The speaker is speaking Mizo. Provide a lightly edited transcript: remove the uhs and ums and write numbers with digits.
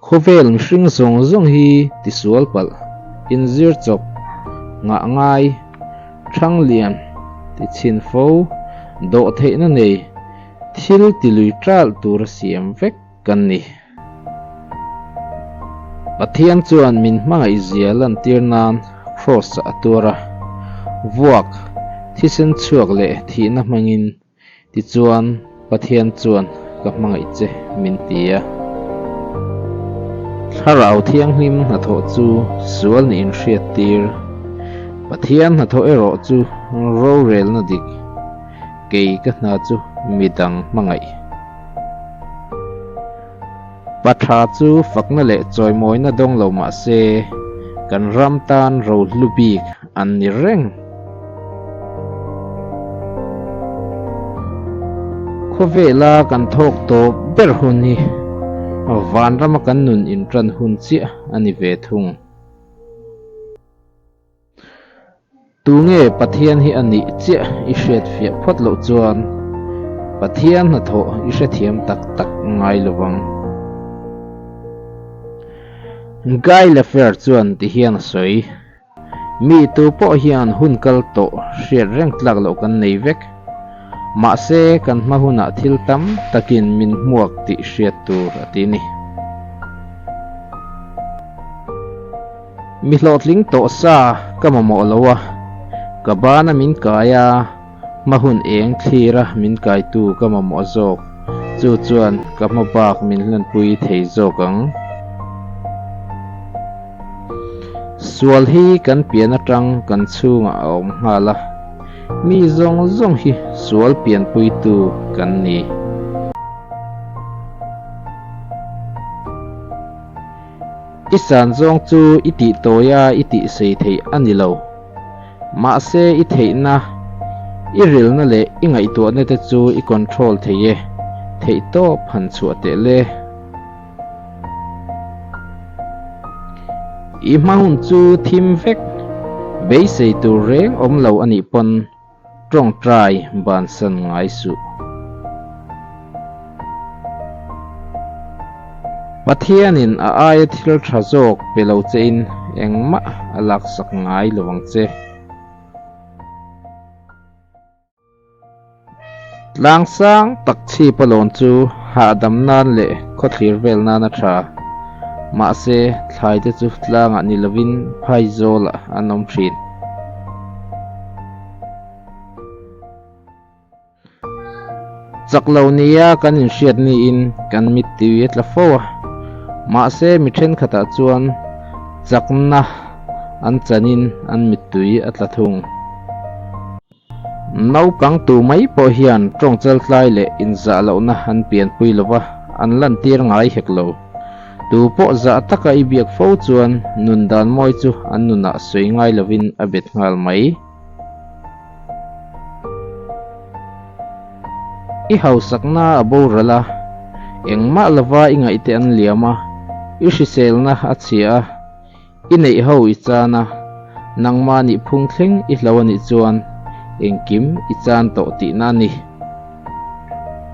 Khawvel mihring zawng zawng hi tisual palh, inzir chawp, ngah ngai, thang lian, ti chhin fo, dawh theihna nei, thil ti lui ṭalh tura siam vek kan ni. Pathian chuan min hmangaihzia lantir nan Kraws-ah a tuar a, vuak, thisen chhuak leh thihna hmangin Tichuan, Pathian chuan ka hmangaih che min ti a. Thlarau Thianghlim hnathawh chu sual nih inhriattir. Pathian hnathawh erawh chu rorelna dik, kei ka hna chu midang hmangaih. Pa tha chu fakna leh chawimawina dawng lo mah se, kan ram tan rohlu bik an ni reng. Khawvela kan thawk tawp ber hun hi vanrama kan nun intan hun chiah a ni ve thung. Tunge Pathian hi a nih chiah i hriat fiah phawt loh chuan Pathian hnathawh i hrethiam tak tak ngai lo vang. Guy Lafleur chuan ti hian a sawi. Mi tu pawh hian hun kal tawh hriat reng tlak loh kan nei vek. Mahse, kan hma hunah thil tam takin min hmuak tih hriat tur a ti ni. Mi hlawhtling tawh sa ka mamawh lo a, ka bana min kai a, Hma hun eng thlira min kaitu ka mamawh zawk, chu chuan ka hma bak min hlanpui thei zawk ang. Sual hi kan pian atang kan chhungah a awm nghal a, mi zawng zawng hi sual pianpuitu kan ni. I san zawng chu i tih tawi a i tih sei theih a ni lo. Mahse i theihna, i rilna leh i ngaihtuahna te chu i control thei e, theih tawp han chhuah teh le. I hma hun chu thim vek, beisei tur reng awm lo a nih pawn Tawngtai bansan ngai suh. Pathianin a aia thil tha zawk pe lo chein engmah a laksak ngai lo ang che. Tlang sang tak chhip a lawn chu hahdam nan leh khawthlir vel nan a tha. Mahse, thlaite chu tlangah ni lovin phaizawlah an awm thin. Chak lo nia kan inhriat niin kan mittui a tla fo a, mahse mi thenkhatah chuan chakna an chanin an mittui a tla thung. Naupang tu mai pawh hian tawngchal tlai leh inzah lohna an pianpui lova an lantir ngai hek lo. Tu pawh zah taka i biak fo chuan nun dan mawi chu an nunah sawi ngai lovin a bet nghal mai. I hausakna a boral a, engmah lova i ngaihte an liam a, i hriselna a chhia a, i neih ho i chan a, nangmah nih phung thleng i hlo a nih chuan engkim i chan tawh tihna a ni.